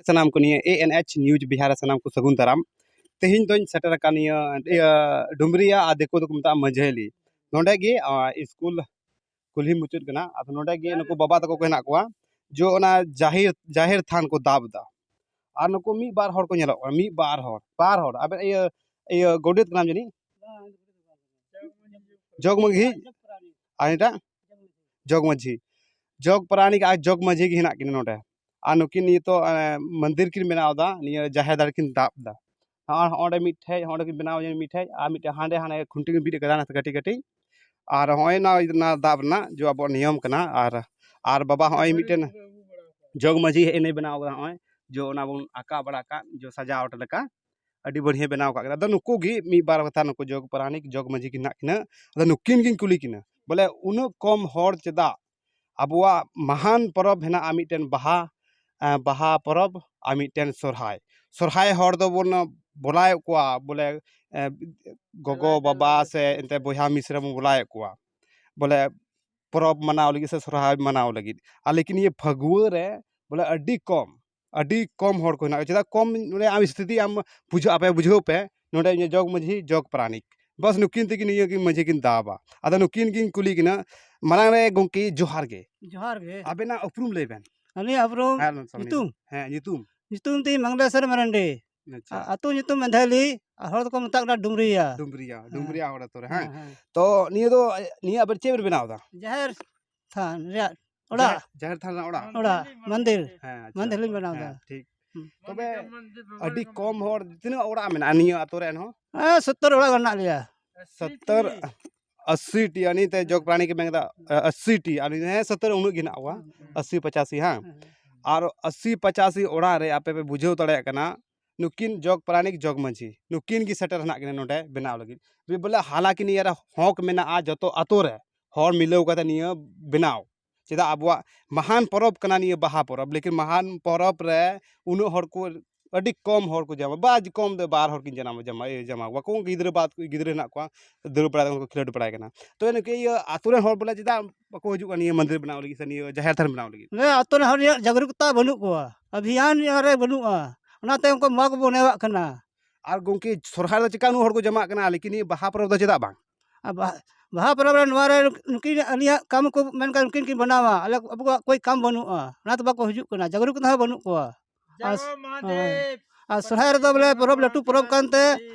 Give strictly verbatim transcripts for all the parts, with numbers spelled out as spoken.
ᱥᱟᱱᱟᱢ ᱠᱚ ᱱᱤᱭᱟᱹ A N H News Bihar ᱨᱮ ᱥᱟᱱᱟᱢ ᱠᱚ ᱥᱟᱹᱜᱩᱱ ᱫᱟᱨᱟᱢ᱾ ᱛᱮᱦᱮᱧ ᱫᱚᱧ ᱥᱮᱴᱮᱨ ᱟᱠᱟᱱ ᱱᱤᱭᱟᱹ, ᱤᱭᱟᱹ, ᱰᱩᱢᱨᱤᱭᱟ, ᱟᱨ ᱫᱤᱠᱩ ᱫᱚᱠᱚ ᱢᱮᱛᱟᱜᱼᱟ ᱢᱟᱹᱡᱷᱟᱹᱞᱤ᱾ ᱱᱚᱰᱮ ᱜᱮ, ᱟ, ᱥᱠᱩᱞ ᱠᱩᱞᱦᱤ ᱢᱩᱪᱟᱹᱫ ᱠᱟᱱᱟ᱾ ᱟᱫᱚ ᱱᱚᱰᱮ ᱜᱮ ᱱᱩᱠᱩ ᱵᱟᱵᱟ ᱛᱟᱠᱚ ᱠᱚ ᱦᱮᱱᱟᱜ ᱠᱚᱣᱟ, ᱡᱮ ᱚᱱᱟ ᱡᱟᱦᱮᱨ, ᱡᱟᱦᱮᱨ ᱛᱷᱟᱱ ᱠᱚ ᱫᱟᱵ ᱮᱫᱟ᱾ ᱟᱨ ᱱᱩᱠᱩ ᱢᱤᱫ ᱵᱟᱨ ᱦᱚᱲ ᱠᱚ ᱧᱮᱞᱚᱜ ᱠᱟᱱᱟ, ᱢᱤᱫ ᱵᱟᱨ ᱦᱚᱲ, ᱵᱟᱨ ᱦᱚᱲ᱾ ᱟᱵᱮᱱ ᱤᱭᱟᱹ, ᱤᱭᱟᱹ, ᱜᱚᱰᱮᱛ ᱠᱟᱱᱟᱢ ᱡᱟᱹᱱᱤᱡ? ᱡᱚᱜᱽ ᱢᱟᱹᱡᱷᱤ? ᱟᱨ ᱮᱴᱟᱜ? ᱡᱚᱜᱽ ᱢᱟᱹᱡᱷᱤ᱾ ᱡᱚᱜᱽ ᱯᱟᱨᱟᱱᱤᱠ ᱟᱨ ᱡᱚᱜᱽ ᱢᱟᱹᱡᱷᱤ ᱜᱮ ᱦᱮᱱᱟᱜ ᱠᱤᱱᱟ ᱱᱚᱰᱮ᱾ ᱟᱨ ᱱᱩᱠᱤᱱ ᱱᱤᱛᱚᱜ, ᱮ, ᱢᱚᱱᱫᱤᱨ ᱠᱤᱱ ᱵᱮᱱᱟᱣ ᱮᱫᱟ, ᱱᱤᱭᱟᱹ ᱡᱟᱦᱮᱨ ᱫᱟᱨᱮ ᱠᱤᱱ ᱫᱟᱵ ᱮᱫᱟ᱾ ᱦᱚᱸ-, ᱦᱚᱸᱰᱮ ᱢᱤᱫᱴᱷᱮᱡ, ᱦᱚᱸᱰᱮ ᱠᱤᱱ ᱵᱮᱱᱟᱣ ᱮᱫᱟ ᱢᱤᱫᱴᱷᱮᱡ, ᱟᱨ ᱢᱤᱫᱴᱮᱡ ᱦᱟᱸᱰᱮ, ᱦᱟᱸᱰᱮ ᱠᱷᱩᱱᱴᱤ ᱠᱤᱱ ᱵᱤᱫ ᱟᱠᱟᱫᱟ ᱱᱟᱥᱮ ᱠᱟᱹᱴᱤᱡ ᱠᱟᱹᱴᱤᱡ᱾ ᱟᱨ ᱦᱚᱸᱜᱼᱚᱭ ᱱᱟ, ᱱᱟ ᱫᱟᱵ ᱨᱮᱱᱟᱜ ᱡᱚ ᱟᱵᱚᱣᱟᱜ ᱱᱤᱭᱚᱢ ᱠᱟᱱᱟ᱾ ᱟᱨ, ᱟᱨ ᱵᱟᱵᱟ ᱦᱚᱸᱜᱼᱚᱭ ᱢᱤᱫᱴᱮᱱ ᱡᱚᱜᱽ ᱢᱟᱹᱡᱷᱤ ᱦᱮᱡ ᱮᱱᱟᱭ ᱵᱮᱱᱟᱣ ᱟᱠᱟᱫᱟ, ᱦᱚᱸᱜᱼᱚᱭ ᱡᱚ ᱚᱱᱟ ᱵᱚᱱ ᱟᱠᱟ ᱵᱟᱲᱟ ᱟᱠᱟᱫ, ᱡᱚ ᱥᱟᱡᱟᱣ ᱦᱚᱴᱚ ᱞᱮᱠᱟ᱾ ᱟᱹᱰᱤ ᱵᱟᱹᱲᱦᱤᱭᱟᱹ ᱵᱮᱱᱟᱣ ᱟᱠᱟᱫ ᱠᱤᱱᱟ᱾ ᱟᱫᱚ ᱱᱩᱠᱩ ᱜᱮ ᱢᱤᱫ ᱵᱟᱨ ᱠᱟᱛᱷᱟ, ᱱᱩᱠᱩ ᱡᱚᱜᱽ ᱯᱟᱨᱟᱱᱤᱠ, ᱡᱚᱜᱽ ᱢᱟᱹᱡᱷᱤ ᱜᱮ ᱦᱮᱱᱟᱜ ᱠᱤᱱᱟ᱾ ᱟᱫᱚ ᱱᱩᱠᱤᱱ ᱜᱤᱧ ᱠᱩᱞᱤ ᱠᱤᱱᱟ, ᱵᱚᱞᱮ ᱩᱱᱟᱹᱜ ᱠᱚᱢ ᱦᱚᱲ ᱪᱮᱫᱟᱜ ᱟᱵᱚᱣᱟᱜ ᱢᱟᱦᱟᱱ ᱯᱚᱨᱚᱵᱽ ᱦᱮᱱᱟᱜᱼᱟ ᱢᱤᱫᱴᱮᱱ ᱵᱟᱦᱟ, ᱮᱸ, ᱵᱟᱦᱟ ᱯᱚᱨᱚᱵᱽ ᱟᱨ ᱢᱤᱫᱴᱮᱱ ᱥᱚᱨᱦᱟᱭ᱾ ᱥᱚᱨᱦᱟᱭ ᱦᱚᱲ ᱫᱚᱵᱚᱱ ᱵᱚᱞᱟᱭᱮᱫ ᱠᱚᱣᱟ, ᱵᱚᱞᱮ, ᱮᱸ, ᱜᱚᱜᱚ ᱵᱟᱵᱟ ᱥᱮ ᱮᱱᱛᱮ ᱵᱚᱭᱦᱟ ᱢᱤᱥᱨᱟ ᱵᱚᱱ ᱵᱚᱞᱟᱭᱮᱫ ᱠᱚᱣᱟ, ᱵᱚᱞᱮ ᱯᱚᱨᱚᱵᱽ ᱢᱟᱱᱟᱣ ᱞᱟᱹᱜᱤᱫ ᱥᱮ ᱥᱚᱨᱦᱟᱭ ᱢᱟᱱᱟᱣ ᱞᱟᱹᱜᱤᱫ᱾ ᱟᱨ ᱞᱮᱠᱤᱱ ᱱᱤᱭᱟᱹ ᱯᱷᱟᱹᱜᱩᱣᱟᱹ ᱨᱮ ᱵᱚᱞᱮ ᱟᱹᱰᱤ ᱠᱚᱢ, ᱟᱹᱰᱤ ᱠᱚᱢ ᱦᱚᱲ ᱠᱚ ᱦᱮᱱᱟᱜ ᱠᱚᱣᱟ᱾ ᱪᱮᱫᱟᱜ ᱠᱚᱢ? ᱱᱚᱰᱮ ᱟᱢ ᱥᱛᱷᱤᱛᱤ ᱟᱢ ᱵᱩᱡᱷᱟᱹᱣ, ᱟᱯᱮ ᱵᱩᱡᱷᱟᱹᱣ ᱯᱮ, ᱱᱚᱰᱮ ᱤᱧᱟᱹᱜ ᱡᱚᱜᱽ ᱢᱟᱹᱡᱷᱤ, ᱡᱚᱜᱽ ᱯᱟᱨᱟᱱᱤᱠ, ᱵᱟᱥ ᱱᱩᱠᱤᱱ ᱛᱮᱜᱮ ᱱᱤᱭᱟᱹ ᱜᱮ ᱢᱟᱹᱡᱷᱤ ᱠᱤᱱ ᱫᱟᱵᱟ᱾ ᱟᱫᱚ ᱱᱩᱠᱤᱱ ᱜᱤᱧ ᱠᱩᱞᱤ ᱠᱤᱱᱟ᱾ ᱢᱟᱲᱟᱝ ᱨᱮ ᱜᱚᱢᱠᱮ ᱡᱚᱦᱟᱨ ᱜᱮ᱾ ᱡᱚᱦᱟᱨ ᱜᱮ᱾ ᱟᱵᱮᱱᱟᱜ ᱩᱯᱨᱩᱢ ᱞᱟᱹᱭ ᱵᱮᱱ᱾ ᱟᱹᱞᱤᱧᱟᱜ ᱩᱯᱨᱩᱢ ᱦᱮᱸ, ᱞᱟᱹᱭ ᱵᱮᱱ᱾ ᱧᱩᱛᱩᱢ? ᱦᱮᱸ, ᱧᱩᱛᱩᱢ᱾ ᱧᱩᱛᱩᱢ ᱛᱤᱧ ᱢᱚᱝᱜᱚᱞᱮᱥᱚᱨ ᱢᱟᱨᱟᱱᱰᱤ᱾ ᱟᱪᱪᱷᱟ᱾ ᱟ-, ᱟᱹᱛᱩ ᱧᱩᱛᱩᱢ ᱢᱮᱫᱷᱟᱞᱤ, ᱟᱨ ᱦᱚᱲ ᱫᱚᱠᱚ ᱢᱮᱛᱟᱜ ᱠᱟᱱᱟ ᱰᱩᱢᱨᱤᱭᱟ᱾ ᱰᱩᱢᱨᱤᱭᱟ, ᱦᱮᱸ᱾ ᱰᱩᱢᱨᱤᱭᱟ ᱦᱚᱲ ᱟᱹᱛᱩ ᱨᱮ, ᱦᱮᱸ? ᱦᱮᱸ, ᱦᱮᱸ᱾ ᱛᱚ, ᱱᱤᱭᱟᱹ ᱫᱚ, ᱱᱤᱭᱟᱹ ᱟᱵᱮᱱ ᱪᱮᱫ ᱵᱮᱱ ᱵᱮᱱᱟᱣ ᱮᱫᱟ? ᱡᱟᱦᱮᱨ ᱛᱷᱟᱱ ᱨᱮᱭᱟᱜ ᱚᱲᱟᱜ᱾ ᱡᱟᱦᱮᱨ, ᱡᱟᱦᱮᱨ ᱛᱷᱟᱱ ᱨᱮᱱᱟᱜ ᱚᱲᱟᱜ? ᱚᱲᱟᱜ, ᱢᱚᱱᱫᱤᱨ᱾ ᱦᱮᱸ, ᱟᱪᱪᱷᱟ᱾ ᱢᱚᱱᱫᱤᱨ ᱞᱤᱧ ᱵᱮᱱᱟᱣ ᱮᱫᱟ᱾ ᱦᱮᱸ, ᱴᱷᱤᱠ᱾ ᱦᱩᱸ᱾ ᱛᱚᱵᱮ ᱟᱹᱰᱤ ᱠᱚᱢ ᱦᱚᱲ, ᱛᱤᱱᱟᱹᱜ ᱚᱲᱟᱜ ᱢᱮᱱᱟᱜᱼᱟ ᱱᱤᱭᱟᱹ ᱟᱹᱛᱩ ᱨᱮ ᱮᱱᱦᱚᱸ? ᱦᱮᱸ, ᱥᱚᱛᱛᱚᱨ ᱚᱲᱟᱜ ᱜᱟᱱ ᱢᱮᱱᱟᱜ ᱞᱮᱭᱟ᱾ ᱥᱚᱛᱛᱚᱨ, ᱟᱥᱤ ᱴᱤ, ᱟᱨ ᱱᱤᱛ ᱡᱚᱜᱽ ᱯᱨᱟᱱᱤ ᱠᱚ ᱢᱮᱱ ᱠᱮᱫᱟ, ᱟᱥᱤ ᱴᱤ, ᱟᱨ ᱱᱤᱛ, ᱦᱮᱸ, ᱥᱚᱛᱛᱚᱨ ᱩᱱᱟᱹᱜ ᱜᱮ ᱦᱮᱱᱟᱜ ᱠᱚᱣᱟ, ᱦᱮᱸ, ᱦᱮᱸ᱾ ᱟᱥᱤ ᱯᱚᱪᱟᱥᱤ, ᱦᱮᱸ᱾ ᱦᱮᱸ, ᱦᱮᱸ᱾ ᱟᱨ ᱟᱥᱤ ᱯᱚᱪᱟᱥᱤ ᱚᱲᱟᱜ ᱨᱮ ᱟᱯᱮ ᱯᱮ ᱵᱩᱡᱷᱟᱹᱣ ᱫᱟᱲᱮᱭᱟᱜ ᱠᱟᱱᱟ, ᱱᱩᱠᱤᱱ ᱡᱚᱜᱽ ᱯᱟᱨᱟᱱᱤᱠ ᱡᱚᱜᱽ ᱢᱟᱹᱡᱷᱤ, ᱱᱩᱠᱤᱱ ᱜᱮ ᱥᱮᱴᱮᱨ ᱦᱮᱱᱟᱜ ᱠᱤᱱᱟ ᱱᱚᱰᱮ ᱵᱮᱱᱟᱣ ᱞᱟᱹᱜᱤᱫ᱾ ᱵᱚᱞᱮ ᱦᱟᱞᱟᱝᱠᱤ ᱱᱤᱭᱟᱹ ᱨᱮ ᱦᱚᱸᱠ ᱢᱮᱱᱟᱜᱼᱟ ᱡᱚᱛᱚ ᱟᱛᱳ ᱨᱮ, ᱦᱚᱲ ᱢᱤᱞᱟᱹᱣ ᱠᱟᱛᱮ ᱱᱤᱭᱟᱹ ᱵᱮᱱᱟᱣ᱾ ᱪᱮᱫᱟᱜ ᱟᱵᱚᱣᱟᱜ ᱢᱟᱦᱟᱱ ᱯᱚᱨᱚᱵᱽ ᱠᱟᱱᱟ ᱱᱤᱭᱟᱹ ᱵᱟᱦᱟ ᱯᱚᱨᱚᱵᱽ, ᱞᱮᱠᱤᱱ ᱢᱟᱦᱟᱱ ᱯᱚᱨᱚᱵᱽ ᱨᱮ ᱩᱱᱟᱹᱜ ᱦᱚᱲ ᱠᱚ ᱟᱹᱰᱤ ᱠᱚᱢ ᱦᱚᱲ ᱠᱚ ᱡᱟᱢᱟ, ᱵᱟ ᱠᱚᱢ ᱫᱚ ᱵᱟᱨ ᱦᱚᱲ ᱠᱤᱱ ᱡᱟᱱᱟᱢ ᱡᱟᱢᱟ, ᱤᱭᱟᱹ, ᱡᱟᱢᱟ ᱠᱚᱣᱟ᱾ ᱠᱚ ᱜᱤᱫᱽᱨᱟᱹ ᱵᱟᱫ ᱜᱤᱫᱽᱨᱟᱹ ᱦᱮᱱᱟᱜ ᱠᱚᱣᱟ, ᱫᱟᱹᱲ ᱵᱟᱲᱟᱭ ᱫᱟᱠᱚ, ᱠᱷᱮᱞᱳᱰ ᱵᱟᱲᱟᱭ ᱠᱟᱱᱟ᱾ ᱛᱚ ᱱᱩᱠᱩ ᱤᱭᱟᱹ ᱟᱛᱳ ᱨᱮᱱ ᱦᱚᱲ ᱵᱚᱞᱮ ᱪᱮᱫᱟᱜ ᱵᱟᱠᱚ ᱦᱤᱡᱩᱜ ᱠᱟᱱᱟ ᱱᱤᱭᱟᱹ ᱢᱚᱱᱫᱤᱨ ᱵᱮᱱᱟᱣ ᱞᱟᱹᱜᱤᱫ ᱥᱮ ᱱᱤᱭᱟᱹ ᱡᱟᱦᱮᱨ ᱛᱷᱟᱱ ᱵᱮᱱᱟᱣ ᱞᱟᱹᱜᱤᱫ? ᱱᱚᱣᱟ ᱟᱛᱳ ᱨᱮᱱ ᱦᱚᱲ ᱨᱮᱭᱟᱜ ᱡᱟᱜᱽᱨᱩᱠᱛᱟ ᱵᱟᱹᱱᱩᱜ ᱠᱚᱣᱟ, ᱚᱵᱷᱤᱭᱟᱱ ᱨᱮ ᱵᱟᱹᱱᱩᱜᱼᱟ, ᱚᱱᱟᱛᱮ ᱩᱱᱠᱩ ᱢᱚᱡᱽ ᱠᱚ ᱢᱚᱱᱮᱭᱟᱜ ᱠᱟᱱᱟ᱾ ᱟᱨ ᱜᱚᱢᱠᱮ, ᱥᱚᱨᱦᱟᱭ ᱫᱚ ᱪᱮᱠᱟ ᱩᱱᱟᱹᱜ ᱦᱚᱲ ᱠᱚ ᱡᱟᱢᱟᱜ ᱠᱟᱱᱟ, ᱞᱮᱠᱤᱱ ᱱᱤᱭᱟᱹ ᱵᱟᱦᱟ ᱯᱚᱨᱚᱵᱽ ᱫᱚ ᱪᱮᱫᱟᱜ ᱵᱟᱝ? ᱟᱨ ᱵᱟᱦᱟ, ᱵᱟᱦᱟ ᱯᱚᱨᱚᱵᱽ ᱨᱮ ᱱᱚᱣᱟ ᱨᱮ ᱱᱩᱠᱤᱱ ᱟᱹᱞᱤᱧᱟᱜ ᱠᱟᱢ ᱠᱚ ᱢᱮᱱᱠᱷᱟᱱ ᱩᱱᱠᱤᱱ ᱠᱤᱱ ᱵᱮᱱᱟᱣᱟ, ᱟᱞᱮ ᱟᱵᱚᱣᱟᱜ ᱠᱳᱭ ᱠᱟᱢ ᱵᱟᱹᱱᱩᱜᱼᱟ, ᱚᱱᱟᱛᱮ ᱵᱟᱠᱚ ᱦᱤᱡᱩᱜ ᱠᱟᱱᱟ, ᱡᱟᱜᱽᱨᱩᱠ ᱦᱚᱸ ᱵᱟᱹᱱᱩᱜ ᱠᱚᱣᱟ᱾ ᱟᱨ ᱡᱟᱭᱦᱳᱠ, ᱢᱚᱦᱟᱫᱮᱵ᱾ ᱦᱮᱸ᱾ ᱟᱨ ᱥᱚᱨᱦᱟᱭ ᱨᱮᱫᱚ ᱵᱚᱞᱮ ᱯᱚᱨᱚᱵᱽ ᱞᱟᱹᱴᱩ ᱯᱚᱨᱚᱵᱽ ᱠᱟᱱᱛᱮ,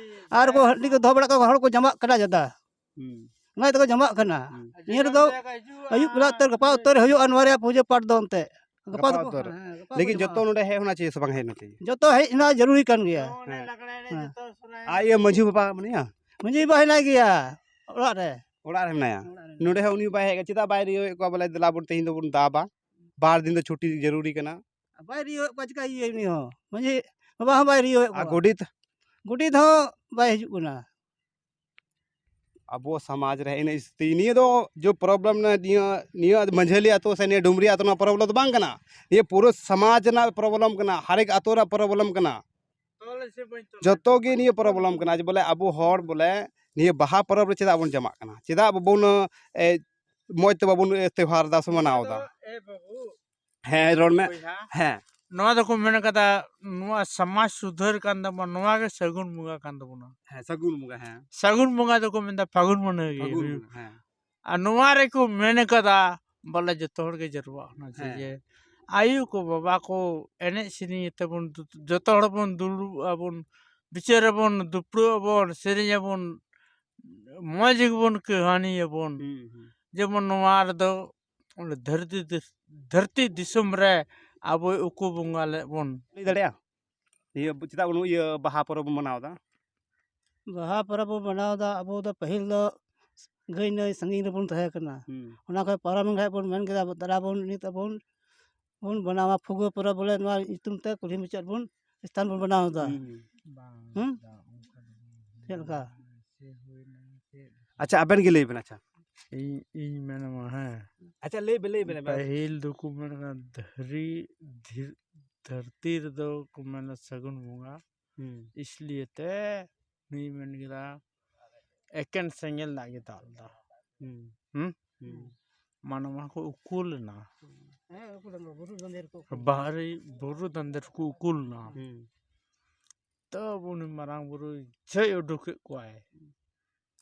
ᱟᱨ ᱠᱚ ᱦᱟᱺᱰᱤ ᱠᱚ ᱫᱚᱦᱚ ᱵᱟᱲᱟ ᱠᱟᱜ, ᱦᱚᱲ ᱠᱚ ᱡᱟᱢᱟᱜ ᱠᱟᱱᱟ ᱡᱟᱫᱟ᱾ ᱦᱩᱸ᱾ ᱚᱱᱟ ᱛᱮᱠᱚ ᱡᱟᱢᱟᱜ ᱠᱟᱱᱟ᱾ ᱦᱩᱸ᱾ ᱱᱤᱭᱟᱹ ᱨᱮᱫᱚ ᱟᱹᱭᱩᱵ ᱵᱮᱞᱟ ᱩᱛᱟᱹᱨ, ᱜᱟᱯᱟ ᱩᱛᱟᱹᱨ ᱦᱩᱭᱩᱜᱼᱟ ᱱᱚᱣᱟ ᱨᱮᱭᱟᱜ ᱯᱩᱡᱟᱹ ᱯᱟᱴ ᱫᱚ ᱮᱱᱛᱮ᱾ ᱜᱟᱯᱟ ᱜᱟᱯᱟ ᱫᱚᱠᱚ, ᱩᱛᱟᱹᱨ᱾ ᱦᱮᱸ, ᱜᱟᱯᱟ ᱠᱚ ᱞᱮᱠᱤᱱ ᱡᱟᱢᱟᱜᱼᱟ᱾ ᱡᱚᱛᱚ ᱱᱚᱰᱮ ᱦᱮᱡ ᱦᱚᱸ ᱪᱮᱫ ᱦᱚᱸ ᱵᱟᱝ ᱦᱮᱡ ᱱᱟ ᱪᱟᱦᱤᱭᱮ᱾ ᱡᱚᱛᱚ ᱦᱮᱡ ᱮᱱᱟ, ᱡᱟᱹᱨᱩᱨᱤ ᱠᱟᱱ ᱜᱮᱭᱟ᱾ ᱦᱮᱸ᱾ ᱟᱨ ᱤᱭᱟᱹ ᱢᱟᱹᱡᱷᱤ ᱵᱟᱵᱟ ᱢᱮᱱᱟᱭᱟ? ᱢᱟᱹᱡᱷᱤ ᱵᱟᱵᱟ ᱦᱮᱱᱟᱭ ᱜᱮᱭᱟ ᱚᱲᱟᱜ ᱨᱮ᱾ ᱚᱲᱟᱜ ᱨᱮ ᱢᱮᱱᱟᱭᱟ? ᱚᱲᱟᱜ ᱨᱮ ᱢᱮᱱᱟᱭᱟ᱾ ᱱᱚᱰᱮ ᱦᱚᱸ ᱩᱱᱤ ᱵᱟᱭ ᱦᱮᱡ ᱠᱟᱱᱟ, ᱪᱮᱫᱟᱜ ᱵᱟᱭ ᱨᱤᱭᱟᱹᱣᱮᱫ ᱠᱚᱣᱟ ᱵᱚᱞᱮ ᱫᱮᱞᱟ ᱵᱚᱱ ᱛᱮᱦᱮᱧ ᱫᱚᱵᱚᱱ ᱫᱟᱵᱟ, ᱵᱟᱨ ᱫᱤᱱ ᱫᱚ ᱪᱷᱩᱴᱤ ᱡᱟᱹᱨᱩᱨᱤ ᱠᱟᱱᱟ? ᱵᱟᱭ ᱨᱤᱭᱟᱹᱣᱮᱫ ᱠᱚᱣᱟ, ᱪᱤᱠᱟᱹ ᱤᱭᱟᱹ ᱩᱱᱤ ᱦᱚᱸ? ᱢᱟᱹᱡᱷᱤ ᱵᱟᱵᱟ ᱦᱚᱸ ᱵᱟᱭ ᱨᱤᱭᱟᱹᱣᱮᱫ ᱟᱨ ᱠᱚᱣᱟ᱾ ᱜᱚᱰᱮᱛ? ᱜᱚᱰᱮᱛ ᱦᱚᱸ ᱵᱟᱭ ᱦᱤᱡᱩᱜ ᱠᱟᱱᱟ᱾ ᱟᱵᱚ ᱥᱚᱢᱟᱡᱽ ᱨᱮ ᱤᱱᱟᱹ ᱥᱛᱷᱤᱛᱤ, ᱱᱤᱭᱟᱹ ᱫᱚ ᱡᱚ problem ᱱᱤᱭᱟᱹ, ᱱᱤᱭᱟᱹ ᱢᱟᱹᱡᱷᱟᱹᱞᱤ ᱟᱹᱛᱩ ᱥᱮ ᱱᱤᱭᱟᱹ ᱰᱩᱢᱨᱤ ᱟᱹᱛᱩ ᱨᱮᱱᱟᱜ problem ᱫᱚ ᱵᱟᱝ ᱠᱟᱱᱟ, ᱱᱤᱭᱟᱹ ᱯᱩᱨᱟᱹ ᱥᱚᱢᱟᱡᱽ ᱨᱮᱱᱟᱜ problem ᱠᱟᱱᱟ, ᱦᱟᱨᱮᱠ ᱟᱹᱛᱩ ᱨᱮᱱᱟᱜ problem ᱠᱟᱱᱟ᱾ ᱡᱚᱛᱚ ᱜᱮ ᱱᱤᱭᱟᱹ problem ᱠᱟᱱᱟ ᱡᱮ ᱵᱚᱞᱮ ᱟᱵᱚ ᱦᱚᱲ ᱵᱚᱞᱮ ᱱᱤᱭᱟᱹ ᱵᱟᱦᱟ ᱯᱚᱨᱚᱵᱽ ᱨᱮ ᱪᱮᱫᱟᱜ ᱵᱚᱱ ᱡᱚᱢᱟᱜ ᱠᱟᱱᱟ, ᱪᱮᱫᱟᱜ ᱵᱟᱵᱚᱱ, ᱮ, ᱢᱚᱡᱽ ᱛᱮ ᱵᱟᱵᱚᱱ, ᱮ, ᱛᱮᱣᱦᱟᱨ ᱫᱟ ᱥᱮ ᱢᱟᱱᱟᱣ ᱫᱟ? ᱦᱮᱸ, ᱨᱚᱲ ᱢᱮ᱾ ᱵᱚᱭᱦᱟ, ᱦᱮᱸ᱾ ᱱᱚᱣᱟ ᱫᱚᱠᱚ ᱢᱮᱱ ᱠᱟᱫᱟ, ᱱᱚᱣᱟ ᱥᱚᱢᱟᱡᱽ ᱥᱩᱫᱷᱟᱹᱨ ᱠᱟᱱ ᱛᱟᱵᱚᱱᱟ, ᱱᱚᱣᱟ ᱜᱮ ᱥᱟᱹᱜᱩᱱ ᱵᱚᱸᱜᱟ ᱠᱟᱱ ᱛᱟᱵᱚᱱᱟ᱾ ᱦᱮᱸ, ᱥᱟᱹᱜᱩᱱ ᱵᱚᱸᱜᱟ, ᱦᱮᱸ᱾ ᱥᱟᱹᱜᱩᱱ ᱵᱚᱸᱜᱟ ᱫᱚᱠᱚ ᱢᱮᱱᱫᱟ ᱯᱷᱟᱹᱜᱩᱱ ᱵᱚᱸᱜᱟ ᱜᱮ ᱯᱷᱟᱹᱜᱩᱱ ᱦᱩᱭᱩᱜ᱾ ᱵᱚᱸᱜᱟ, ᱦᱮᱸ᱾ ᱟᱨ ᱱᱚᱣᱟ ᱨᱮᱠᱚ ᱢᱮᱱ ᱠᱟᱫᱟ ᱵᱚᱞᱮ ᱡᱚᱛᱚ ᱦᱚᱲ ᱜᱮ ᱡᱟᱨᱣᱟᱜ ᱠᱟᱱᱟ, ᱡᱮ, ᱦᱮᱸ᱾ ᱡᱮ ᱟᱭᱳ ᱠᱚ ᱵᱟᱵᱟ ᱠᱚ ᱮᱱᱮᱡ ᱥᱮᱨᱮᱧ ᱛᱮᱵᱚᱱ ᱫᱩ-, ᱡᱚᱛᱚ ᱦᱚᱲ ᱵᱚᱱ ᱫᱩᱲᱩᱵ ᱟᱵᱚᱱ, ᱵᱤᱪᱟᱹᱨ ᱟᱵᱚᱱ, ᱫᱩᱯᱲᱩᱵ ᱟᱵᱚᱱ, ᱥᱮᱨᱮᱧ ᱟᱵᱚᱱ, ᱢᱚᱡᱽ ᱜᱮᱵᱚᱱ ᱠᱟᱹᱦᱱᱤᱭᱟᱵᱚᱱ᱾ ᱦᱩᱸ, ᱦᱩᱸ᱾ ᱡᱮᱢᱚᱱ ᱱᱚᱣᱟ ᱨᱮᱫᱚ ᱚᱸᱰᱮ ᱫᱷᱟᱹᱨᱛᱤ ᱫᱤᱥ-, ᱫᱷᱟᱹᱨᱛᱤ ᱫᱤᱥᱚᱢ ᱨᱮ ᱟᱵᱚᱭ ᱩᱠᱩ ᱵᱚᱸᱜᱟ ᱞᱮᱫ ᱵᱚᱱ᱾ ᱞᱟᱹᱭ ᱫᱟᱲᱮᱭᱟᱜᱼᱟ? ᱤᱭᱟᱹ, ᱪᱮᱫᱟᱜ ᱵᱚᱱ, ᱤᱭᱟᱹ, ᱵᱟᱦᱟ ᱯᱚᱨᱚᱵᱽ ᱵᱚᱱ ᱢᱟᱱᱟᱣ ᱮᱫᱟ? ᱵᱟᱦᱟ ᱯᱚᱨᱚᱵᱽ ᱵᱚᱱ ᱢᱟᱱᱟᱣ ᱮᱫᱟ, ᱟᱵᱚ ᱫᱚ ᱯᱟᱹᱦᱤᱞ ᱫᱚ ᱜᱟᱹᱭ ᱱᱟᱹᱭ ᱥᱟᱺᱜᱤᱧ ᱨᱮᱵᱚᱱ ᱛᱟᱦᱮᱸ ᱠᱟᱱᱟ᱾ ᱦᱩᱸ᱾ ᱚᱱᱟ ᱠᱷᱚᱱ ᱯᱟᱨᱚᱢ ᱮᱱ ᱠᱷᱟᱡ ᱵᱚᱱ ᱢᱮᱱ ᱠᱮᱫᱟ, ᱫᱮᱞᱟ ᱵᱚᱱ ᱱᱤᱛ ᱟᱵᱚᱱ ᱵᱚᱱ ᱵᱮᱱᱟᱣᱟ ᱯᱷᱩᱜᱟᱹ ᱯᱚᱨᱚᱵᱽ, ᱵᱚᱞᱮ ᱱᱚᱣᱟ ᱧᱩᱛᱩᱢ ᱛᱮ ᱠᱩᱞᱦᱤ ᱢᱩᱪᱟᱹᱫ ᱵᱚᱱ ᱥᱛᱷᱟᱱ ᱵᱚᱱ ᱵᱮᱱᱟᱣ ᱮᱫᱟ᱾ ᱦᱩᱸ, ᱦᱩᱸ᱾ ᱵᱟᱝ, ᱦᱩᱸ? ᱵᱟᱝ, ᱚᱱᱠᱟ ᱫᱚ ᱵᱟᱝ᱾ ᱪᱮᱫ ᱞᱮᱠᱟ? ᱟᱪᱪᱷᱟ, ᱟᱵᱮᱱ ᱜᱮ ᱞᱟᱹᱭ ᱵᱮᱱ, ᱟᱪᱪᱷᱟ᱾ ᱤᱧ, ᱤᱧ ᱢᱮᱱᱟᱢᱟ, ᱦᱮᱸ᱾ ᱟᱪᱪᱷᱟ, ᱞᱟᱹᱭ ᱵᱮᱱ, ᱞᱟᱹᱭ ᱵᱮᱱ, ᱟᱵᱮᱱ᱾ ᱯᱟᱹᱦᱤᱞ ᱫᱚᱠᱚ ᱢᱮᱱᱟ ᱫᱷᱟᱹᱨᱤ, ᱫᱷᱤ-, ᱫᱷᱟᱹᱨᱛᱤ ᱨᱮᱫᱚ ᱠᱚ ᱢᱮᱱᱟ ᱥᱟᱹᱜᱩᱱ ᱵᱚᱸᱜᱟ᱾ ᱦᱩᱸ᱾ ᱤᱥᱞᱤᱭᱮ ᱛᱮ ᱱᱩᱭ ᱢᱮᱱ ᱠᱮᱫᱟ, ᱮᱠᱮᱱ ᱥᱮᱸᱜᱮᱞ ᱫᱟᱜ ᱜᱮ ᱫᱟᱜ ᱞᱮᱫᱟ᱾ ᱦᱩᱸ᱾ ᱦᱩᱸ? ᱦᱩᱸ᱾ ᱢᱟᱱᱣᱟ ᱠᱚ ᱩᱠᱩ ᱞᱮᱱᱟ᱾ ᱦᱮᱸ, ᱩᱠᱩ ᱞᱮᱱᱟ, ᱵᱩᱨᱩ ᱫᱟᱸᱫᱮ ᱨᱮᱠᱚ ᱩᱠᱩ ᱞᱮᱱᱟ᱾ ᱵᱟᱦᱨᱮ ᱵᱩᱨᱩ ᱫᱟᱸᱫᱮ ᱨᱮᱠᱚ ᱩᱠᱩ ᱞᱮᱱᱟ᱾ ᱦᱩᱸ᱾ ᱛᱚ ᱩᱱᱤ ᱢᱟᱨᱟᱝ ᱵᱩᱨᱩ ᱤᱪᱪᱷᱟᱹᱭ ᱩᱰᱩᱠᱮᱫ ᱠᱚᱣᱟᱭ᱾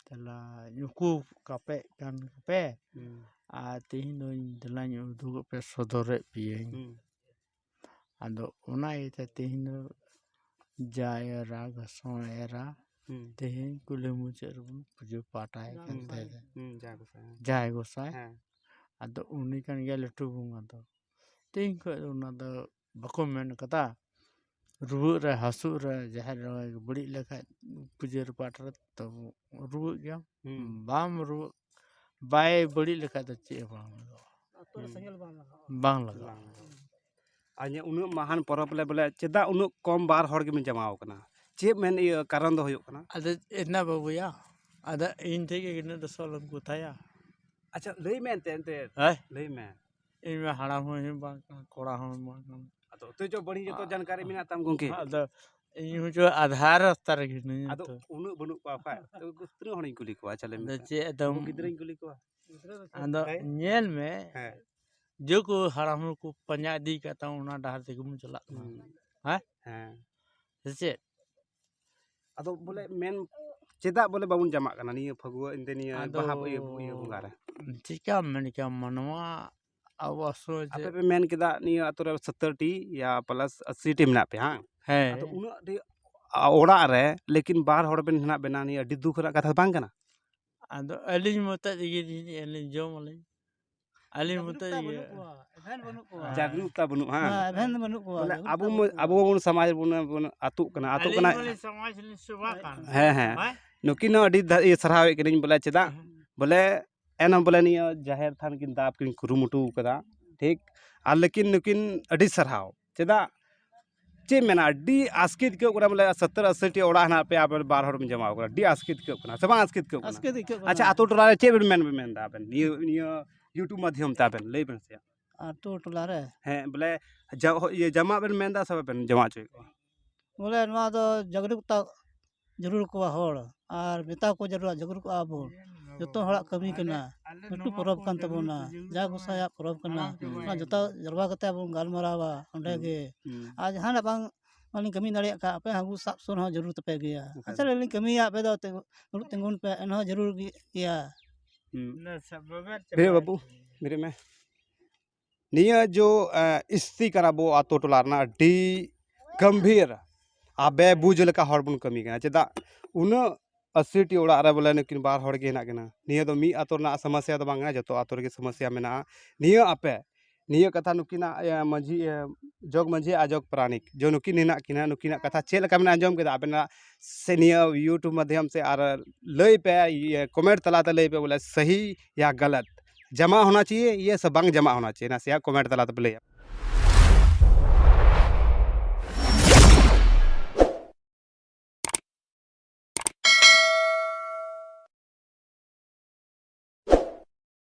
ᱫᱮᱞᱟ, ᱱᱩᱠᱩ ᱠᱟᱯᱮᱜ ᱠᱟᱱ ᱯᱮ, ᱦᱩᱸ᱾ ᱟᱨ ᱛᱮᱦᱮᱧ ᱫᱚᱧ ᱫᱮᱞᱟᱧ ᱩᱫᱩᱜᱚᱜ ᱯᱮ, ᱥᱚᱫᱚᱨᱮᱫ ᱯᱮᱭᱟᱹᱧ᱾ ᱦᱩᱸ᱾ ᱟᱫᱚ ᱚᱱᱟ ᱤᱭᱟᱹᱛᱮ ᱛᱮᱦᱮᱧ ᱫᱚ ᱡᱟ ᱮᱨᱟ, ᱜᱚᱥᱚᱸ ᱮᱨᱟ, ᱦᱩᱸ᱾ ᱛᱮᱦᱮᱧ ᱠᱩᱞᱦᱤ ᱢᱩᱪᱟᱹᱫ ᱨᱮᱵᱚᱱ ᱯᱩᱡᱟᱹ ᱯᱟᱴᱟᱭ ᱠᱟᱱ ᱦᱩᱸ᱾ ᱛᱟᱦᱮᱸᱫ᱾ ᱦᱩᱸ, ᱡᱟ ᱜᱚᱸᱥᱟᱭ, ᱦᱮᱸ᱾ ᱡᱟᱦᱟᱸᱭ ᱜᱚᱸᱥᱟᱭ᱾ ᱦᱮᱸ᱾ ᱟᱫᱚ ᱩᱱᱤ ᱠᱟᱱ ᱜᱮᱭᱟ ᱞᱟᱹᱴᱩ ᱵᱚᱸᱜᱟ ᱫᱚ᱾ ᱛᱮᱦᱮᱧ ᱠᱷᱚᱡ ᱫᱚ ᱚᱱᱟ ᱫᱚ ᱵᱟᱠᱚ ᱢᱮᱱ ᱠᱟᱫᱟ, ᱨᱩᱣᱟᱹᱜ ᱨᱮ, ᱦᱟᱹᱥᱩᱜ ᱨᱮ, ᱡᱟᱦᱮᱨ ᱨᱮ ᱵᱟᱹᱲᱤᱡ ᱞᱮᱠᱷᱟᱡ ᱯᱩᱡᱟᱹ ᱨᱮ ᱯᱟᱴ ᱨᱮ ᱛᱚ ᱨᱩᱣᱟᱹᱜ ᱜᱮᱭᱟᱢ᱾ ᱦᱩᱸ᱾ ᱵᱟᱢ ᱨᱩᱣᱟᱹᱜ, ᱵᱟᱭ ᱵᱟᱹᱲᱤᱡ ᱞᱮᱠᱷᱟᱡ ᱫᱚ ᱪᱮᱫ ᱦᱚᱸ ᱵᱟᱝ ᱞᱟᱜᱟᱜᱼᱟ᱾ ᱟᱛᱳ ᱨᱮ ᱦᱩᱸ᱾ ᱥᱮᱸᱜᱮᱞ ᱵᱟᱝ ᱞᱟᱜᱟᱜᱼᱟ᱾ ᱵᱟᱝ ᱞᱟᱜᱟᱜᱼᱟ᱾ ᱵᱟᱝ ᱞᱟᱜᱟᱜᱼᱟ᱾ ᱟᱨ ᱧᱮ-, ᱩᱱᱟᱹᱜ ᱢᱟᱦᱟᱱ ᱯᱚᱨᱚᱵᱽ ᱨᱮ ᱵᱚᱞᱮ ᱪᱮᱫᱟᱜ ᱩᱱᱟᱹᱜ ᱠᱚᱢ ᱵᱟᱨ ᱦᱚᱲ ᱜᱮᱵᱤᱱ ᱡᱟᱢᱟᱣ ᱠᱟᱱᱟ? ᱪᱮᱫ ᱢᱮᱱ ᱤᱭᱟᱹ ᱠᱟᱨᱚᱱ ᱫᱚ ᱦᱩᱭᱩᱜ ᱠᱟᱱᱟ? ᱟᱫᱚ ᱮᱱᱟ ᱵᱟᱹᱵᱩᱭᱟ, ᱟᱫᱚ ᱤᱧ ᱴᱷᱮᱡ ᱜᱮ ᱤᱱᱟᱹᱜ ᱫᱚ ᱥᱚᱞᱚᱢ ᱠᱚ ᱛᱟᱭᱟ᱾ ᱟᱪᱪᱷᱟ, ᱞᱟᱹᱭ ᱢᱮ ᱮᱱᱛᱮ, ᱮᱱᱛᱮ᱾ ᱦᱮᱸ? ᱞᱟᱹᱭ ᱢᱮ᱾ ᱤᱧ ᱢᱟ ᱦᱟᱲᱟᱢ ᱦᱚᱸ ᱵᱟᱝ ᱠᱟᱱᱟ, ᱠᱚᱲᱟ ᱦᱚᱸ ᱵᱟᱝ ᱠᱟᱱᱟ᱾ ᱟᱫᱚ ᱚᱛᱷᱚᱪᱚ ᱵᱟᱹᱲᱤᱡ ᱡᱚᱛᱚ ᱟ-, ᱡᱟᱱᱠᱟᱨᱤ ᱢᱮᱱᱟᱜ ᱛᱟᱢ ᱜᱚᱝᱠᱮ᱾ ᱟᱫᱚ ᱤᱧ ᱦᱚᱸ ᱪᱚ ᱟᱫᱷᱟᱨ ᱨᱟᱥᱛᱟ ᱨᱮᱜᱮ ᱦᱤᱱᱟᱹᱧᱟ ᱟᱫᱚ ᱛᱚ᱾ ᱩᱱᱟᱹᱜ ᱵᱟᱹᱱᱩᱜ ᱠᱚᱣᱟ ᱚᱠᱟ? ᱛᱚ ᱛᱤᱱᱟᱹᱜ ᱦᱚᱲᱤᱧ ᱠᱩᱞᱤ ᱠᱚᱣᱟ? ᱟᱪᱪᱷᱟ, ᱞᱟᱹᱭ ᱢᱮ ᱟᱫᱚ ᱠᱷᱟᱡ᱾ ᱪᱮᱫ ᱟᱫᱚᱢ ᱩᱱᱠᱩ ᱜᱤᱫᱽᱨᱟᱹᱧ ᱠᱩᱞᱤ ᱠᱚᱣᱟ᱾ ᱟᱫᱚ ᱦᱮᱸ? ᱧᱮᱞ ᱢᱮ, ᱦᱮᱸ᱾ ᱡᱮ ᱠᱚ ᱦᱟᱲᱟᱢ ᱦᱚᱲ ᱠᱚ ᱯᱟᱸᱡᱟ ᱤᱫᱤ ᱠᱟᱫ ᱛᱟᱢᱟ, ᱚᱱᱟ ᱰᱟᱦᱟᱨ ᱛᱮᱜᱮ ᱵᱚᱱ ᱪᱟᱞᱟᱜ ᱠᱟᱱᱟ᱾ ᱦᱩᱸ᱾ ᱦᱮᱸ? ᱦᱮᱸ᱾ ᱥᱮ ᱪᱮᱫ? ᱟᱫᱚ ᱵᱚᱞᱮ ᱢᱮᱱ, ᱪᱮᱫᱟᱜ ᱵᱚᱞᱮ ᱵᱟᱵᱚᱱ ᱡᱟᱢᱟᱜ ᱠᱟᱱᱟ ᱱᱤᱭᱟᱹ ᱯᱷᱟᱹᱜᱩᱣᱟᱹ, ᱮᱱᱛᱮ ᱱᱤᱭᱟᱹ ᱟᱫᱚ ᱵᱟᱦᱟ ᱤᱭᱟᱹ, ᱤᱭᱟᱹ ᱵᱚᱸᱜᱟ ᱨᱮ? ᱪᱮᱠᱟᱢ ᱢᱮᱱ ᱠᱮᱭᱟ, ᱢᱟᱱᱣᱟ ᱟᱵᱚᱣᱟᱜ ᱥᱚᱢᱟᱡᱽ ᱟᱯᱮ ᱨᱮ ᱯᱮ ᱢᱮᱱ ᱠᱮᱫᱟ ᱱᱤᱭᱟᱹ ᱟᱹᱛᱩ ᱨᱮ ᱥᱚᱛᱛᱚᱨ ᱴᱤ ᱭᱟ plus ᱟᱥᱤ ᱴᱤ ᱢᱮᱱᱟᱜ ᱯᱮᱭᱟ, ᱦᱟᱝ? ᱦᱮᱸ᱾ ᱟᱫᱚ ᱩᱱᱟᱹᱜ ᱰᱷᱮᱨ, ᱟ, ᱚᱲᱟᱜ ᱨᱮ ᱞᱮᱠᱤᱱ ᱵᱟᱨ ᱦᱚᱲ ᱵᱮᱱ ᱦᱮᱱᱟᱜ ᱵᱮᱱᱟ, ᱱᱤᱭᱟᱹ ᱟᱹᱰᱤ ᱫᱩᱠ ᱨᱮᱱᱟᱜ ᱠᱟᱛᱷᱟ ᱵᱟᱝ ᱠᱟᱱᱟ? ᱟᱫᱚ ᱟᱹᱞᱤᱧ ᱢᱚᱛᱚᱡ ᱜᱮ ᱟᱹᱞᱤᱧ ᱡᱚᱢ ᱟᱹᱞᱤᱧ᱾ ᱟᱹᱞᱤᱧ ᱢᱚᱛᱚᱡ ᱡᱟᱜᱽᱨᱩᱠᱛᱟ ᱜᱮ᱾ ᱵᱟᱹᱱᱩᱜ ᱠᱚᱣᱟ, ᱮᱵᱷᱮᱱ ᱵᱟᱹᱱᱩᱜ ᱠᱚᱣᱟ᱾ ᱡᱟᱜᱽᱨᱩᱠᱛᱟ ᱵᱟᱹᱱᱩᱜᱼᱟ, ᱦᱟᱝ? ᱦᱮᱸ, ᱮᱵᱷᱮᱱ ᱵᱟᱹᱱᱩᱜ ᱠᱚᱣᱟ, ᱵᱚᱞᱮ ᱡᱟᱜᱽᱨᱩᱠᱛᱟ ᱟᱵᱚ ᱢᱚ-, ᱵᱟᱹᱱᱩᱜ ᱠᱚᱣᱟ᱾ ᱟᱵᱚ ᱵᱚᱱ ᱥᱚᱢᱟᱡᱽ ᱵᱚᱱ, ᱵᱚᱱ ᱟᱹᱛᱩᱜ ᱠᱟᱱᱟ, ᱟᱹᱛᱩᱜ ᱟᱹᱞᱤᱧ ᱠᱟᱱᱟ᱾ ᱢᱟᱞᱤᱧ ᱥᱚᱢᱟᱡᱽ ᱞᱤᱧ ᱥᱮᱵᱟ ᱠᱟᱱ᱾ ᱦᱮᱸ, ᱦᱮᱸ᱾ ᱦᱮᱸ? ᱱᱩᱠᱤᱱ ᱦᱚᱸ ᱟᱹᱰᱤ ᱫᱷᱟ-, ᱤᱭᱟᱹ ᱥᱟᱨᱦᱟᱣᱮᱫ ᱠᱤᱱᱟᱹᱧ, ᱵᱚᱞᱮ ᱪᱮᱫᱟᱜ? ᱦᱮᱸ᱾ ᱵᱚᱞᱮ ᱮᱱᱦᱚᱸ ᱵᱚᱞᱮ ᱱᱤᱭᱟᱹ ᱡᱟᱦᱮᱨ ᱛᱷᱟᱱ ᱠᱤᱱ ᱫᱟᱵ ᱠᱤᱱ ᱠᱩᱨᱩᱢᱩᱴᱩ ᱠᱟᱫᱟ, ᱴᱷᱤᱠ? ᱟᱨ ᱞᱮᱠᱤᱱ ᱱᱩᱠᱤᱱ ᱟᱹᱰᱤ ᱥᱟᱨᱦᱟᱣ᱾ ᱪᱮᱫᱟᱜ? ᱪᱮᱫ ᱢᱮᱱᱟ, ᱟᱹᱰᱤ ᱟᱥᱠᱮᱛ ᱟᱹᱭᱠᱟᱹᱜ ᱠᱟᱱᱟ, ᱵᱚᱞᱮ ᱥᱚᱛᱛᱚᱨ ᱟᱥᱤ ᱴᱤ ᱚᱲᱟᱜ ᱦᱮᱱᱟᱜ ᱯᱮᱭᱟ, ᱟᱯᱮ ᱵᱟᱨ ᱦᱚᱲ ᱵᱮᱱ ᱡᱟᱢᱟᱣ ᱠᱟᱱᱟ, ᱟᱹᱰᱤ ᱟᱥᱠᱮᱛ ᱟᱹᱭᱠᱟᱹᱜ ᱠᱟᱱᱟ, ᱥᱮ ᱵᱟᱝ ᱟᱥᱠᱮᱛ ᱟᱹᱭᱠᱟᱹᱜ ᱠᱟᱱᱟ? ᱟᱥᱠᱮᱛ ᱟᱹᱭᱠᱟᱹᱜ ᱠᱟᱱᱟ᱾ ᱟᱪᱪᱷᱟ, ᱟᱛᱳ ᱴᱚᱞᱟ ᱨᱮ ᱪᱮᱫ ᱵᱮᱱ ᱢᱮᱱ, ᱵᱮᱱ ᱢᱮᱱ ᱮᱫᱟ ᱟᱵᱮᱱ ᱱᱤᱭᱟᱹ, ᱱᱤᱭᱟᱹ YouTube ᱢᱟᱫᱽᱫᱷᱚᱢ ᱛᱮ ᱟᱵᱮᱱ ᱞᱟᱹᱭ ᱵᱮᱱ ᱥᱮ? ᱟᱹᱛᱩ ᱴᱚᱞᱟ ᱨᱮ᱾ ᱦᱮᱸ, ᱵᱚᱞᱮ ᱡᱟ-, ᱦᱚ-, ᱤᱭᱟᱹ, ᱡᱟᱢᱟ ᱵᱮᱱ ᱢᱮᱱᱫᱟ ᱥᱮ ᱵᱟᱵᱮᱱ ᱡᱟᱢᱟ ᱦᱚᱪᱚᱭᱮᱫ ᱠᱚᱣᱟ? ᱵᱚᱞᱮ ᱱᱚᱣᱟ ᱫᱚ ᱡᱟᱜᱽᱨᱩᱠᱛᱟ ᱡᱟᱹᱨᱩᱲ ᱠᱚᱣᱟ ᱦᱚᱲ, ᱟᱨ ᱢᱮᱛᱟ ᱠᱚ ᱡᱟᱹᱨᱩᱲᱟ, ᱡᱟᱹᱨᱩᱲ ᱠᱚᱜᱼᱟ ᱵᱚᱱ᱾ ᱡᱚᱛᱚ ᱦᱚᱲᱟᱜ ᱠᱟᱹᱢᱤ ᱠᱟᱱᱟ, ᱞᱟᱹᱴᱩ ᱯᱚᱨᱚᱵᱽ ᱠᱟᱱ ᱛᱟᱵᱚᱱᱟ, ᱡᱟ ᱜᱚᱸᱥᱟᱭᱟᱜ ᱯᱚᱨᱚᱵᱽ ᱠᱟᱱᱟ᱾ ᱚᱱᱟ ᱡᱚᱛᱚ ᱡᱟᱨᱣᱟ ᱠᱟᱛᱮ ᱵᱚᱱ ᱜᱟᱞᱢᱟᱨᱟᱣᱟ ᱚᱸᱰᱮ ᱦᱩᱸ, ᱜᱮ᱾ ᱦᱩᱸ᱾ ᱟᱨ ᱡᱟᱦᱟᱱᱟᱜ ᱵᱟᱝ, ᱵᱟᱹᱞᱤᱧ ᱠᱟᱹᱢᱤ ᱫᱟᱲᱮᱭᱟᱜ ᱠᱷᱟᱱ, ᱟᱯᱮ ᱦᱚᱸ ᱟᱹᱜᱩ ᱥᱟᱵ ᱥᱩᱨ ᱦᱚᱸ ᱡᱟᱹᱨᱩᱲ ᱛᱟᱯᱮ ᱜᱮᱭᱟ᱾ ᱮᱠᱟᱞ᱾ ᱟᱪᱪᱷᱟ, ᱟᱹᱞᱤᱧ ᱠᱟᱹᱢᱤᱭᱟ, ᱟᱯᱮ ᱫᱚ ᱛᱤᱸᱜᱩ-, ᱫᱩᱲᱩᱵ ᱛᱤᱸᱜᱩᱱ ᱯᱮ, ᱮᱱᱦᱚᱸ ᱡᱟᱹᱨᱩᱲ ᱜᱮ-, ᱜᱮᱭᱟ᱾ ᱦᱩᱸ᱾ ᱵᱮᱨᱮᱫ ᱵᱟᱹᱵᱩ, ᱵᱮᱨᱮᱫ ᱢᱮ᱾ ᱱᱤᱭᱟᱹ ᱡᱚ, ᱮ, ᱥᱛᱷᱤᱛᱤ ᱠᱟᱱᱟ ᱟᱵᱚ ᱟᱛᱳ ᱴᱚᱞᱟ ᱨᱮᱱᱟᱜ ᱟᱹᱰᱤ ᱜᱟᱢᱵᱷᱤᱨ᱾ ᱟᱵᱮ ᱵᱩᱡᱽ ᱞᱮᱠᱟ ᱦᱚᱲ ᱵᱚᱱ ᱠᱟᱹᱢᱤ ᱠᱟᱱᱟ᱾ ᱪᱮᱫᱟᱜ ᱩᱱᱟᱹᱜ ᱟᱹᱥᱤ ᱴᱤ ᱚᱲᱟᱜ ᱨᱮ ᱵᱚᱞᱮ ᱱᱩᱠᱤᱱ ᱵᱟᱨ ᱦᱚᱲ ᱜᱮ ᱦᱮᱱᱟᱜ ᱠᱤᱱᱟ? ᱱᱤᱭᱟᱹ ᱫᱚ ᱢᱤᱫ ᱟᱛᱳ ᱨᱮᱱᱟᱜ ᱥᱚᱢᱚᱥᱥᱟ ᱫᱚ ᱵᱟᱝ ᱠᱟᱱᱟ, ᱡᱚᱛᱚ ᱟᱛᱳ ᱨᱮᱜᱮ ᱥᱚᱢᱚᱥᱥᱟ ᱢᱮᱱᱟᱜᱼᱟ᱾ ᱱᱤᱭᱟᱹ ᱟᱯᱮ, ᱱᱤᱭᱟᱹ ᱠᱟᱛᱷᱟ ᱱᱩᱠᱤᱱᱟᱜ, ᱤᱭᱟᱹ, ᱢᱟᱹᱡᱷᱤ, ᱤᱭᱟᱹ, ᱡᱚᱜᱽ ᱢᱟᱹᱡᱷᱤ ᱟᱨ ᱡᱚᱜᱽ ᱯᱟᱨᱟᱱᱤᱠ ᱡᱚ ᱱᱩᱠᱤᱱ ᱦᱮᱱᱟᱜ ᱠᱤᱱᱟ, ᱱᱩᱠᱤᱱᱟᱜ ᱠᱟᱛᱷᱟ ᱪᱮᱫ ᱞᱮᱠᱟ ᱵᱮᱱ ᱟᱸᱡᱚᱢ ᱠᱮᱫᱟ ᱟᱵᱮᱱᱟᱜ ᱥᱮ ᱱᱤᱭᱟᱹ YouTube ᱢᱟᱫᱽᱫᱷᱚᱢ ᱥᱮ ᱟᱨ ᱞᱟᱹᱭ ᱯᱮ, ᱤᱭᱟᱹ, comment ᱛᱟᱞᱟᱛᱮ ᱞᱟᱹᱭ ᱯᱮ ᱵᱚᱞᱮ ᱥᱟᱹᱦᱤ ᱭᱟ ᱜᱟᱞᱟᱛ, ᱡᱟᱢᱟ ᱦᱳᱱᱟ ᱪᱟᱦᱤᱭᱮ ᱭᱟ ᱥᱮ ᱵᱟᱝ ᱡᱟᱢᱟ ᱦᱳᱱᱟ ᱪᱟᱦᱤᱭᱮ, ᱱᱟᱥᱮᱭᱟᱜ comment ᱛᱟᱞᱟᱛᱮ ᱯᱮ ᱞᱟᱹᱭᱟ᱾